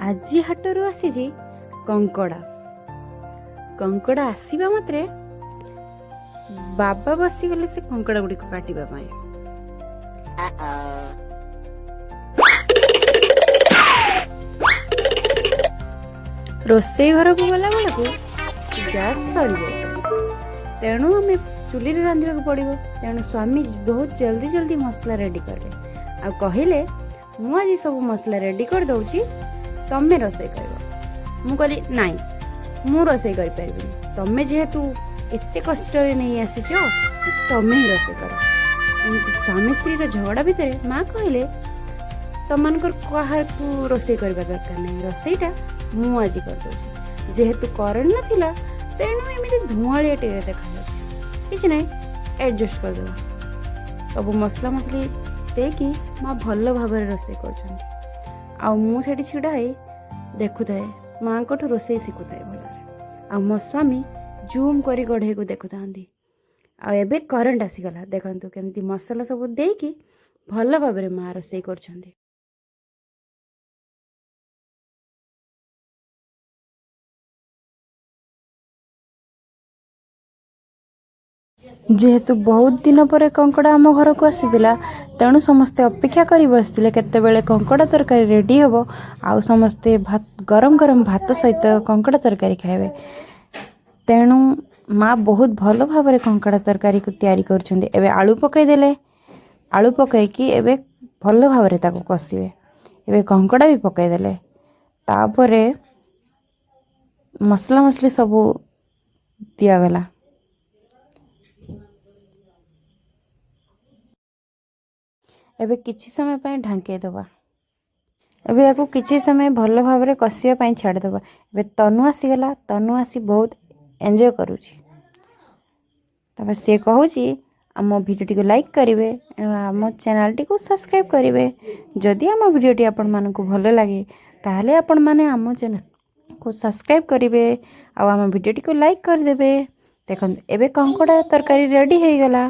ଆଜି ହାଟରୁ ଆସିଛି କଙ୍କଡ଼ା। କଙ୍କଡ଼ା ଆସିବା ମାତ୍ରେ ବାବା ବସିଗଲେ ସେ କଙ୍କଡ଼ା ଗୁଡ଼ିକ କାଟିବା ପାଇଁ। ରୋଷେଇ ଘରକୁ ଗଲା ବେଳକୁ ଗ୍ୟାସ୍ ସରିଯାଇଥିଲା, ତେଣୁ ଆମେ ଚୁଲିରେ ରାନ୍ଧିବାକୁ ପଡ଼ିବ। ତେଣୁ ସ୍ୱାମୀ ବହୁତ ଜଲ୍ଦି ଜଲ୍ଦି ମସଲା ରେଡ଼ି କଲେ ଆଉ କହିଲେ, "ମୁଁ ଆଜି ସବୁ ମସଲା ରେଡ଼ି କରିଦେଉଛି, ତମେ ରୋଷେଇ କରିବ।" ମୁଁ କହିଲି, "ନାଇଁ, ମୁଁ ରୋଷେଇ କରିପାରିବିନି। ତମେ ଯେହେତୁ ଏତେ କଷ୍ଟରେ ନେଇ ଆସିଛ, ତ ତମେ ହିଁ ରୋଷେଇ କର।" ଏମିତି ସ୍ୱାମୀ ସ୍ତ୍ରୀର ଝଗଡ଼ା ଭିତରେ ମା କହିଲେ, "ତମମାନଙ୍କର କାହାକୁ ରୋଷେଇ କରିବା ଦରକାର ନାହିଁ, ରୋଷେଇଟା ମୁଁ ଆଜି କରିଦେଉଛି।" ଯେହେତୁ କରେଣ୍ଟ ନଥିଲା, ତେଣୁ ଏମିତି ଧୂଆଁଳିଆ ଟିକେ ଦେଖାଯାଉଛି। କିଛି ନାହିଁ, ଆଡ଼ଜଷ୍ଟ କରିଦେବା। ସବୁ ମସଲା ମସଲି ଦେଇକି ମା ଭଲ ଭାବରେ ରୋଷେଇ କରୁଛନ୍ତି ଆଉ ମୁଁ ସେଠି ଛିଡ଼ା ହେଇ ଦେଖୁଥାଏ, ମାଆଙ୍କଠୁ ରୋଷେଇ ଶିଖୁଥାଏ ଭଲରେ। ଆଉ ମୋ ସ୍ୱାମୀ ଜୁମ୍ କରି କଢ଼େଇକୁ ଦେଖୁଥାନ୍ତି। ଆଉ ଏବେ କରେଣ୍ଟ ଆସିଗଲା। ଦେଖନ୍ତୁ କେମିତି ମସଲା ସବୁ ଦେଇକି ଭଲ ଭାବରେ ମା ରୋଷେଇ କରୁଛନ୍ତି। ଯେହେତୁ ବହୁତ ଦିନ ପରେ କଙ୍କଡ଼ା ଆମ ଘରକୁ ଆସିଥିଲା, ତେଣୁ ସମସ୍ତେ ଅପେକ୍ଷା କରି ବସିଥିଲେ କେତେବେଳେ କଙ୍କଡ଼ା ତରକାରୀ ରେଡ଼ି ହେବ ଆଉ ସମସ୍ତେ ଭାତ, ଗରମ ଗରମ ଭାତ ସହିତ କଙ୍କଡ଼ା ତରକାରୀ ଖାଇବେ। ତେଣୁ ମା ବହୁତ ଭଲ ଭାବରେ କଙ୍କଡ଼ା ତରକାରୀକୁ ତିଆରି କରୁଛନ୍ତି। ଏବେ ଆଳୁ ପକାଇଦେଲେ। ଆଳୁ ପକାଇକି ଏବେ ଭଲ ଭାବରେ ତାକୁ କଷିବେ। ଏବେ କଙ୍କଡ଼ା ବି ପକାଇଦେଲେ। ତାପରେ ମସଲା ମସଲି ସବୁ ଦିଆଗଲା। ଏବେ କିଛି ସମୟ ପାଇଁ ଢାଙ୍କେଇ ଦେବା। ଏବେ ୟାକୁ କିଛି ସମୟ ଭଲ ଭାବରେ କଷିବା ପାଇଁ ଛାଡ଼ିଦେବା। ଏବେ ତନୁ ଆସିଗଲା। ତନୁ ଆସି ବହୁତ ଏନ୍ଜୟ କରୁଛି। ତାପରେ ସିଏ କହୁଛି, ଆମ ଭିଡ଼ିଓଟିକୁ ଲାଇକ୍ କରିବେ, ଆମ ଚ୍ୟାନେଲଟିକୁ ସବସ୍କ୍ରାଇବ୍ କରିବେ। ଯଦି ଆମ ଭିଡ଼ିଓଟି ଆପଣମାନଙ୍କୁ ଭଲ ଲାଗେ, ତାହେଲେ ଆପଣମାନେ ଆମ ଚ୍ୟାନେଲକୁ ସବସ୍କ୍ରାଇବ୍ କରିବେ ଆଉ ଆମ ଭିଡ଼ିଓଟିକୁ ଲାଇକ୍ କରିଦେବେ। ଦେଖନ୍ତୁ, ଏବେ କଙ୍କଡ଼ା ତରକାରୀ ରେଡ଼ି ହେଇଗଲା।